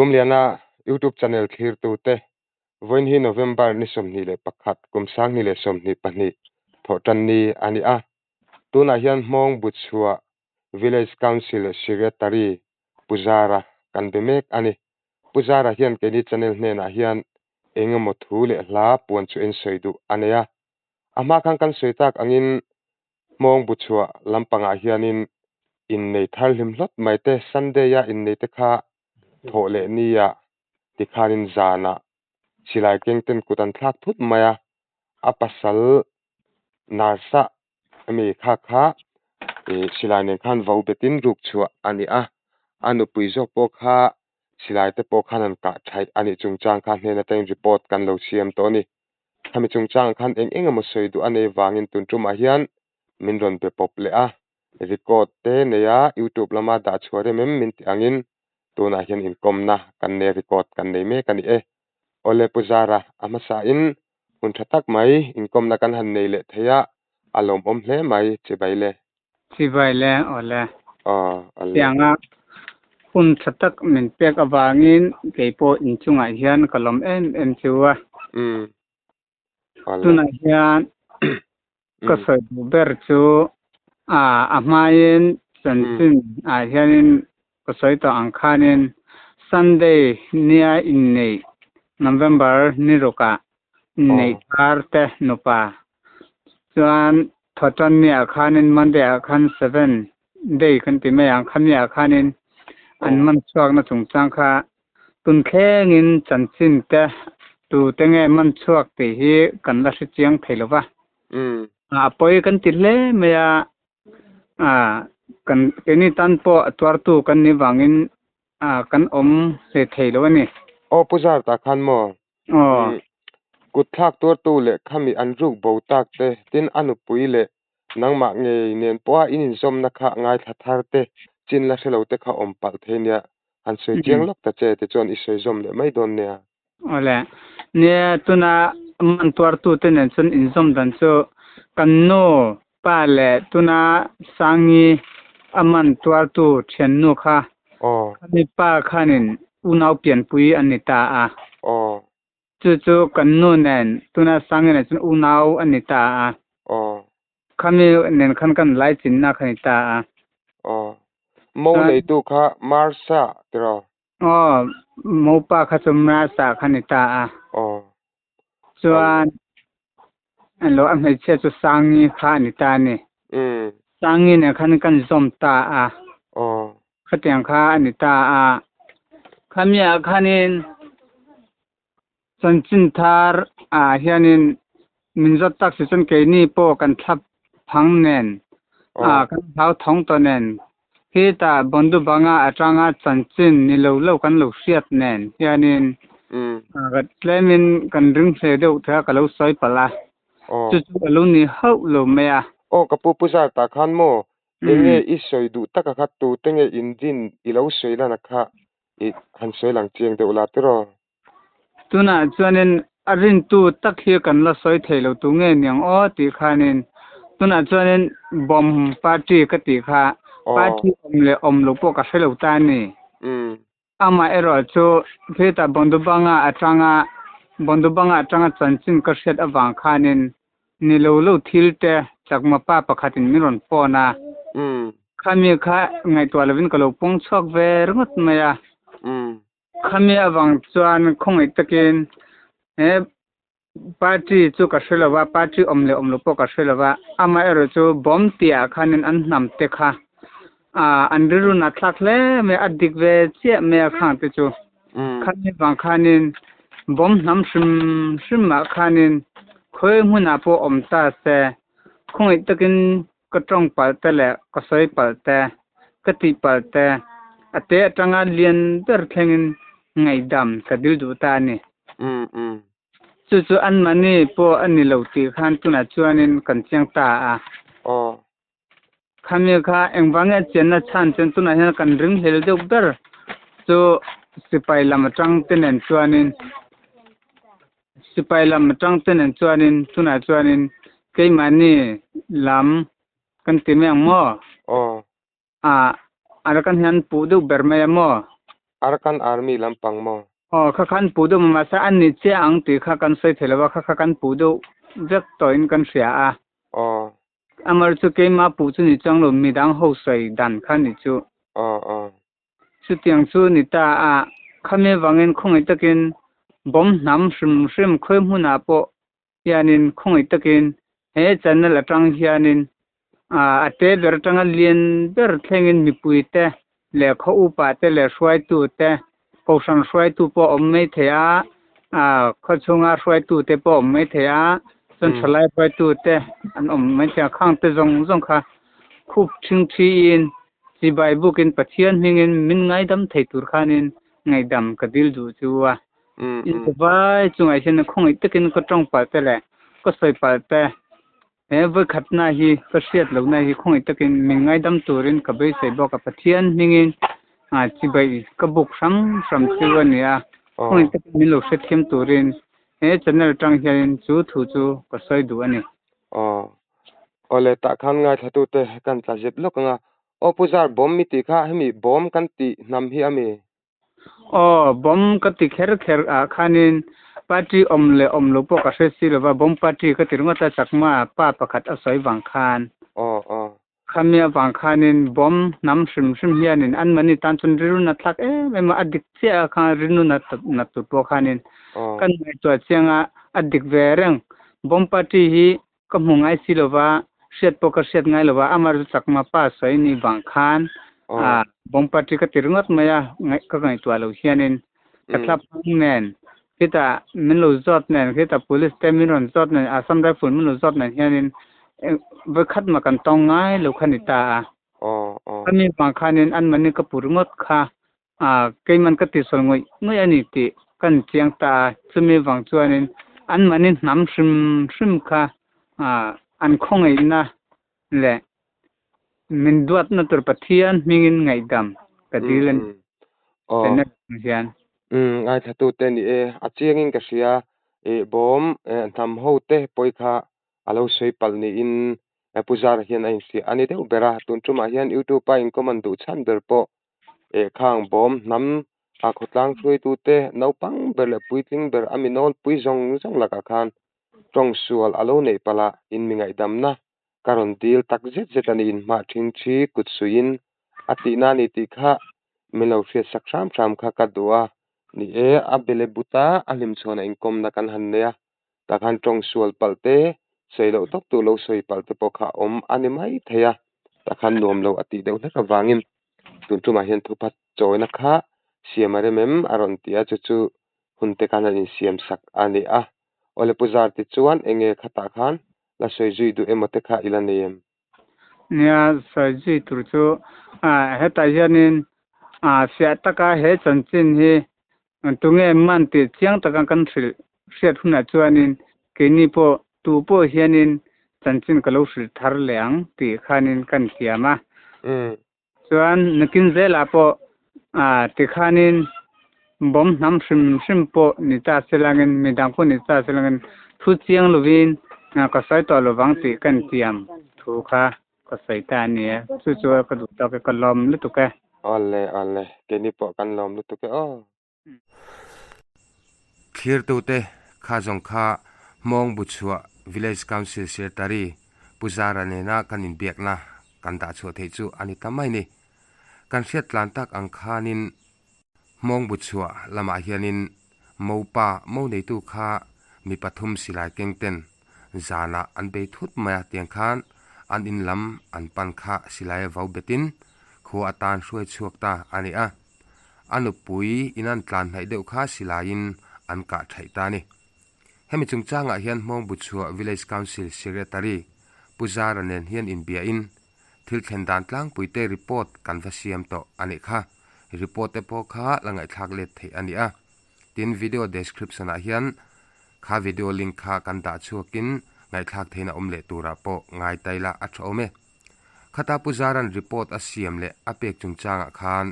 Rumliana YouTube channel thlirtute vawiin hi November ni 21 kum 2022 thawhtanni a ni a. Tunah hian Hmawng Buchhuah Village Council Secretary Pu Zara kan be mek a ni. Pu Zara hian keini channel hnenah hian eng emaw thu leh hla puan chu en sawi duh a nei a. A hma khan kan sawi tak angin Hmawng Buchhuah lampangah hianin innei thar hlim hlawt mai te, Sunday-a innei te kha thawh leh nia tikhanin zanah silai keng ten kut an thlak thut mai a, a pasal nurse-a ami kha kha ih silai nen khan vo betin ruk chhuah a ni a, a nupui zawk pawh kha silai te pawh khan an kah thaih a nih chungchang kha hnen atangin report kan lo siam tawh a ni. Khami chungchangah khan eng eng emaw sawi duh a nei vangin tun tumah hian min rawn be pawp leh a, record te nei a youtube lama dah chhuah rem em min tih angin tunah hian inkawmna kan nei record kan nei mek a ni e. Awle Pu Zara, a hmasain hun tha tak mai inkawmna kan han nei leh thei a, a lawmawm hle mai chibai le. Chibai le, awle. Aw, awle. Tianga hun tha tak min pek avangin kei pawh inchungah hian ka lawm em em chu a. Umm, awle. Tunah hian ka sawi duh ber chu a a hmain chanchin ah hianin ka sawi tawh ang khanin Sunday nia inneih November ni rukah inneih thar te nupa chuan Thawhtanni ah khanin Monday ah khan seven day kan ti mai ang khami ah khanin an man chhuakna chungchang kha tun thlengin chanchin te tu te nge man chhuak tih hi kan la hre chiang thei lo va. A pawi kan ti hle mai a, kan keini tan pawh a tuartu kan nih vangin kan awm hle thei lo a ni. Aw Pu Zar tah khan maw? Aw. Kut thlak tuartu leh khami an ruk bo tak te, tin a nupui leh nangmah ngei nen pawha in inzawmna kha ngaithla thar te, chin la hrelo te kha awm palh thei nia, han sawi chiang lawk ta che tichuan i sawi zawm leh mai dawn nia. Awle, nia tuna man tuartu te nen chuan inzawm dan chu kan nu pa leh tuna Sangi a man tuartu thiannu kha khami pa khanin unau pianpui an ni ta a. Chu chu kan nu nen tuna Sangi nen chuan unau an ni ta a. Khami nen khan kan lai chinna kha ni ta a. Mo neitu kha Marsa tiraw? Aw, mopa kha chu Mrasa kha ni ta a. Aw. Chuan lo a hmeichhia chu Sangi kha a ni ta a ni. Sangi nen khan kan zawm ta a. Aw. Khatiang kha a ni ta a. Khamiah khanin Chanchin thar ah hianin min zawt tak si chuan keini pawh kan thlap phang nen ah kan hlau thawng tawh nen khitah Bondu banga atanga chanchin ni lo lo kan lo hriat nen hianin tlemin kan ring hle deuh thei a ka lo sawi palh a chu chu a lo ni hauh lo mai a. Aw ka pu pu zar tah khan maw enge i sawi duh taka kha tute nge in din i lo sawi lan a kha i han sawi lang chiang deuh la tiraw? Tunah chuanin a rintu tak hi kan la sawi thei lo tu nge niang aw tih khanin tunah chuanin bomb party ka tih kha party awm leh awm lo pawh ka hre lo ta a ni. Amah erawh chu khitah Bondubanga atanga Bondubanga atanga chanchin ka hriat avang khanin ni lo lo thil te chakma pa pakhatin min rawn phone a. Khami kha ngaihtuah lovin ka lo pawng chhuak ve ringawt mai a. Khami avang chuan khawngaih takin he party chu ka hre lova, party awm leh awm lo pawh ka hre lova, amaherawh chu bomb tih ah khanin an hnam te kha ah an rilru nat thlak hle mai a, a dik ve chiah mai a khang te chu. Khami avang khanin bomb hnam hrim hrim ah khanin khawi hmunah pawh awm ta se khawngaih takin ka tawng palh te leh ka sawi palh te, ka tih palh te, a te atanga lian ber thlengin ngaihdam ka dil duh ta a ni. Chu chu anmahni pawh a ni lo tih khan tunah chuanin kan chiang ta a. Khami kha engvang nge a chianna chhan chuan tunah hian kan ringhlel deuh ber chu sipai lam atang te nen chuanin Sipai lam atang te nen chuanin tunah chuanin keimahni lam kan ti mai ang maw? Aw. Ah, Arakan hian puh deuh ber mai a maw? Arakan Army lampang maw? Aw kha khan puh deuh mahse an ni chiah ang tih kha kan sawi thei lo va, kha kha kan puh deuh vek tawhin kan hria a. Aw. Amar chu keimah puh chu ni chuang lo, midang ho sawi dan kha ni chu. Aw aw. Chutiang chu ni ta a, khami vangin khawngaih takin bawm hnam hrim hrim khawi hmunah pawh hianin khawngaih takin he channel atang hianin a te ber atanga lian ber thlengin mipui te leh khaw upa te leh hruaitu te, kohhran hruaitu pawh awm mai thei a, khaw chhunga hruaitu te pawh awm mai thei a, chuan thalai hruaitu te an awm mai thei a, khang te zawng zawng kha khup thing thiin chibai bukin Pathian hmingin min ngaidam thei tur khanin ngaihdam ka dil duh chu a. In vai chungah hian khawngaih takin ka tawng palh te leh ka sawi palh te he vawikhatna hi ka hriat lohna hi khawngaih takin min ngaidam turin ka beisei bawk a. Pathian hmingin chibai ka buk hram hram chu a ni a, khawngaih takin min lo hrethiam turin he channel atang hianin chu thu chu ka sawi duh a ni. Aw. Awle tah khan ngaithlatute kan tla zep lawk ang a. Aw Pu Zar bawm mi tih kha hemi bawm kan tih hnam hi a mi? Aw, bawm ka ti kher kher ah khanin party awm leh awm lo pawh ka hre si lova, bawm party ka ti ringawt a, Chakma pa pakhat a sawi vang khan. Aw, aw. Khami avang khanin bawm hnam hrim hrim hianin an mahni tan chuan rilru nat thlak em em a, a dik chiah ah khan rilru nat nat tur pawh khanin kan ngaihtuah chiang a, a dik ve reng. Bawm party hi Ka hmu ngai si lova, hriat pawh ka hriat ngai lova, amah chu Chakma pa sawi ni vang khan bawng party ka ti ringawt mai a, ka ngaihtuah lo hianin ka thlap hmang nen, khitah min lo zawt nen, khitah police te min rawn zawt nen, Assam Rifle min lo zawt nen hianin vawikhat mah kan tawng ngai lo kha ni ta a. Khami vang khanin anmahni ka pu ringawt kha Keiman ka tihsual ngawih ngawih a ni tih kan chiang ta a, chumi vang chuanin anmahni hnam hrim hrim kha an khawngaihna leh min duatna tur Pathian hmingin ngaihdam ka dil a ni channel ang hian. Ngaithlatute ni e, a chiangin ka hria, bawm hnam hote pawi kha a lo sawi palh niin Pu Zara hian a inhria a ni deuh ber a, tun tumah hian YouTube a inkawm an duh chhan ber pawh eh khang bawm hnam a khawtlang hruaitute naupang ber leh puitling ber a mi nawlpui zawng zawng lakah khan tawng sual a lo neih palh a, in mi ngaihdamna ka rawn dil tak zet zet a ni inhmah thin thi kut suiin a tihna a ni tih kha min lo hriat sak hram hram kha ka duh a ni e, a bele buta a hlimchhawn a inkawmna kan han nei a. Tah khan tawng sual palh te, sawi loh tawp tur lo sawi palh te pawh kha a awm a ni mai thei a, tah khan nuam lo a tih deuh hlek avangin tun tumah hian thupa chawina kha siam a rem em a rawn ti a, chu chu hun te khan an insiam sak a ni a. Awle Pu Zar ti chuan eng nge khatah khan la sawi zui duh emaw te kha i la nei em? Nia, sawi zui tur chu hetah hianin fiah taka he chanchin hi Tunge man tih chiang taka kan hrilh hriat hunah chuanin keini pawh tu pawh hianin chanchin ka lo hrilh thar leh ang tih khanin kan thiam a. Chuan nakin zelah pawh tikhanin bawm hnam hrim hrim pawh ni ta se langin midang pawh ni ta se langin thu chiang lovin ka sawi tawh lovang tih kan tiam thu kha Ka sawi ta a ni e. Chu chu ka duh tawk e, ka lawm lutuk e. Awle awle, keini pawh kan lawm lutuk e aw. Thlirtute kha zawng kha Hmawng Buchhuah Village Council Secretary Pu Zara nena kan inbiakna kan dah chhuah theih chu a ni ta mai ni. Kan hriat tlan tak ang khanin Hmawng Buchhuah lamah hianin Mopa mo neitu kha mi pathum silai keng ten Zanah an bei thut mai a tiang khan an in lam an pan kha silai a vau betin khua atan hruai chhuak ta a ni a. A nupui in an tlan hnaih deuh kha silaiin an kah thaih ta a ni. Hemi chungchangah hian Hmawngbuchhuah Village Council Secretary Pu Zara nen hian inbiain thil thlen dan tlangpuite report kan va siam tawh a nih kha. Report te pawh kha la ngaihthlak let theih a ni a. Tin, video description ah hian kha video link kha kan dah chhuakin ngaihthlak theihna awm leh turah pawh ngai tai la a tha awm e. Khata Pu Zaran report a siam leh a pek chungchangah khan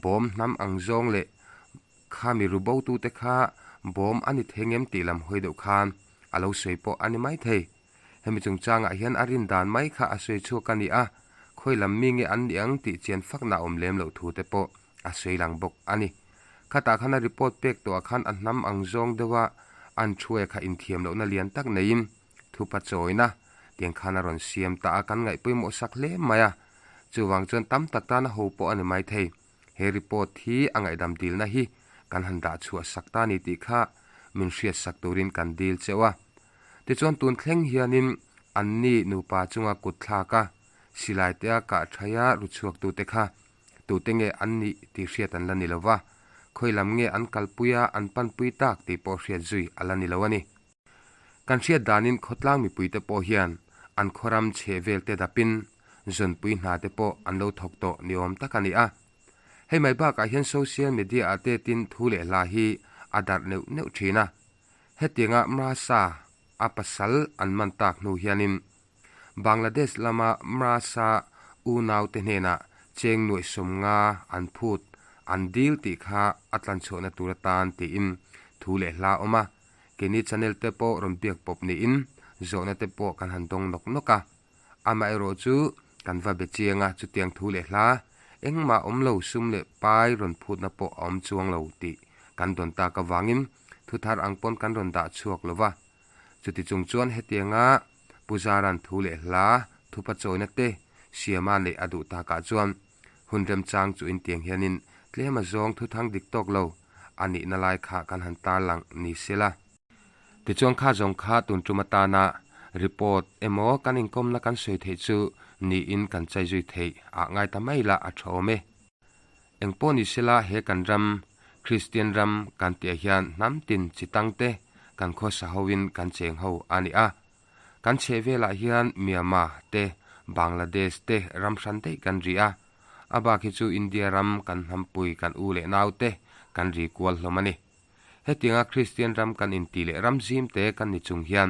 bawm hnam ang zawng leh kha mi ru bo tute kha bawm a ni thei ngem tih lam hawi deuh khan a lo sawi pawh a ni mai thei. Hemi chungchangah hian a rin dan mai kha a sawi chhuak a ni a, khawi lam mi nge an ni ang tih chian fakna a awm lem loh thu te pawh a sawi lang bawk a ni. Khatah khan a report pek tawhah khan a hnam ang zawng deuha an thuai kha inthiam lohna lian tak neiin thupa chawina tiang khan a rawn siam ta a, kan ngaih pawimawh sak hle mai a. Chuvang chuan tam tak tana ho pawh a ni maithei. He report hi a ngaihdam dilna hi kan han dah chhuah sak ta ni tih kha min hriat sak turin kan dil cheuh a. Tichuan tun thleng hianin anni nupa chunga kut thlak a, silai te a kah thaia ru chhuaktute kha tute nge an nih tih hriat an la ni lo va, khawi lam nge an kalpui a an panpui tak tih pawh hriat zui a la ni lo a ni. Kan hriat danin khawtlang mipuite pawh hian an khawram chhe vel te dapin zawnpui hna te pawh an lo thawk tawh ni awm tak a ni a. Hei mai bakah hian social media ah te tin thu leh hla hi a darh neuh neuh thin a. Hetianga Mrasa a pasal an man tak hnu hianin Bangladesh lama Mrasa unaute hnenah cheng nuaih sawmnga an phut an dil tih kha a tlanchhuahna tur atan tiin thu leh hla a awm a. Keini channel te pawh rawn biak pawp niin zawhna te pawh kan han dawng nawk nawk a. Amaherawh chu kan va be chiang a, chutiang thu leh hla engmah awm lo sum leh pai rawn phutna pawh a awm chuang lo tih kan dawn tak avangin thu thar ang pawn kan rawn dah chhuak lo va. Chuti chung chuan hetianga Pu Zaran thu leh hla thupa chawina te siama neih a duh takah chuan hun remchang chu intiang hianin tlem a zawng thuthang dik tawk lo a nihna lai kha kan han tarlang ni sela. Tichuan kha zawng kha tun tum atana report emaw kan inkawmna kan sawi theih chu niin kan chai zui theih ah ngai ta mai la a tha awm e. Engpawh ni sela he kan ram Kristian ram kan tih hian hnam tin chi tang te kan khawsa hoin kan cheng ho a ni a. Kan chheh velah hian Myanmar te Bangladesh te ram hran daih kan ri a. A bak hi chu India ram kan hnampui kan u leh nau te kan ri kual hlawm a ni. Hetianga Kristian ram kan inti leh ram zim te kan ni chung hian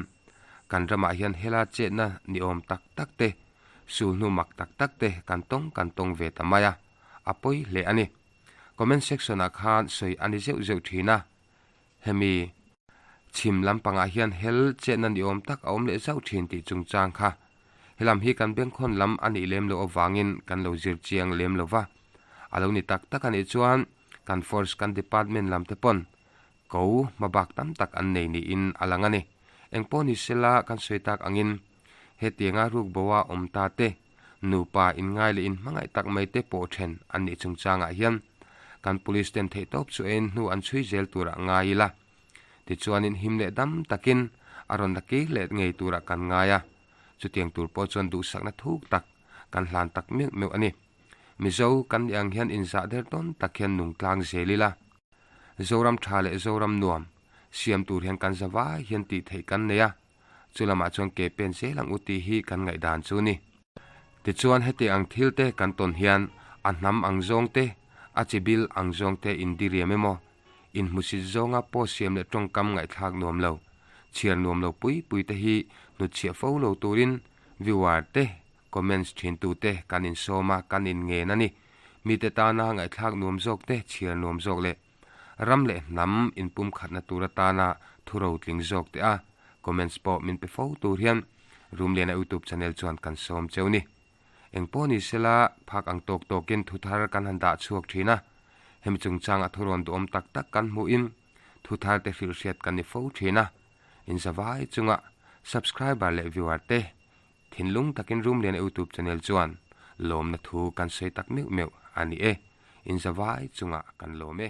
kan ramah hian hela chetna ni awm tak tak te, sulhnu mak tak tak te kan tawng kan tawng ve ta mai a, a pawi hle a ni. Comment section ah khan sawi a ni zeuh zeuh thin a, hemi chhim lampangah hian hel chetna ni awm tak a awm leh zauh thin tih chungchang kha helam hi kan bengkhawn lam a nih lem loh avangin kan lo zir chiang lem lo va, a lo ni tak tak a nih chuan kan force kan department lam te pawn ko hmabak tam tak an nei niin a lang a ni. Engpawh ni sela kan sawi tak angin hetianga rukboa awm ta te, nupa inngai leh inhmangaih tak mai te pawh then an nih chungchangah hian kan police ten theihtawp chu en hnu an chhui zel turah ngai ila. Tichuanin him leh dam takin a rawn la kir leh ngei turah kan ngai a, chutiang tur pawh chuan duhsakna thuk tak kan hlan tak meuh meuh a ni. Mizo kan nih ang hian inzah der tawn tak hian nung tlang zel ila. Zoram tha leh Zoram nuam siam tur hian kan za vai hian tih theih kan nei a, chu lamah chuan ke pen zel ang u tih hi kan ngaihdan chu ni. Tichuan heti ang thil te kan tawn hian a hnam ang zawng te, a chi bil ang zawng te indiriam emaw, inhmusit zawnga post siam leh tawngkam ngaihthlak nuam lo, chhiar nuam lo pui pui te hi hnutchhiah fo lo turin viewer te Comments thintute kan insawm a, kan inngen a ni. Mite tana ngaihthlak nuam zawk te, chhiar nuam zawk leh ram leh hnam inpumkhatna tur atana thu rotling zawk te a comments pawh min pe fo tur hian Rumliana YouTube channel chuan kan sawm cheu ni. Engpawh ni sela phak ang tawk tawkin thu thar kan han dah chhuak thin a, hemi chungchanga thurawn duhawm tak tak kan hmuhin thu thar te hrilh hriat kan ni fo thin a, inzavai chunga subscriber leh viewer te Thinlung takin Rumliana YouTube channel chuan lawmna thu kan sawi tak meuh meuh a ni e. Inzavai chungah kan lawm e.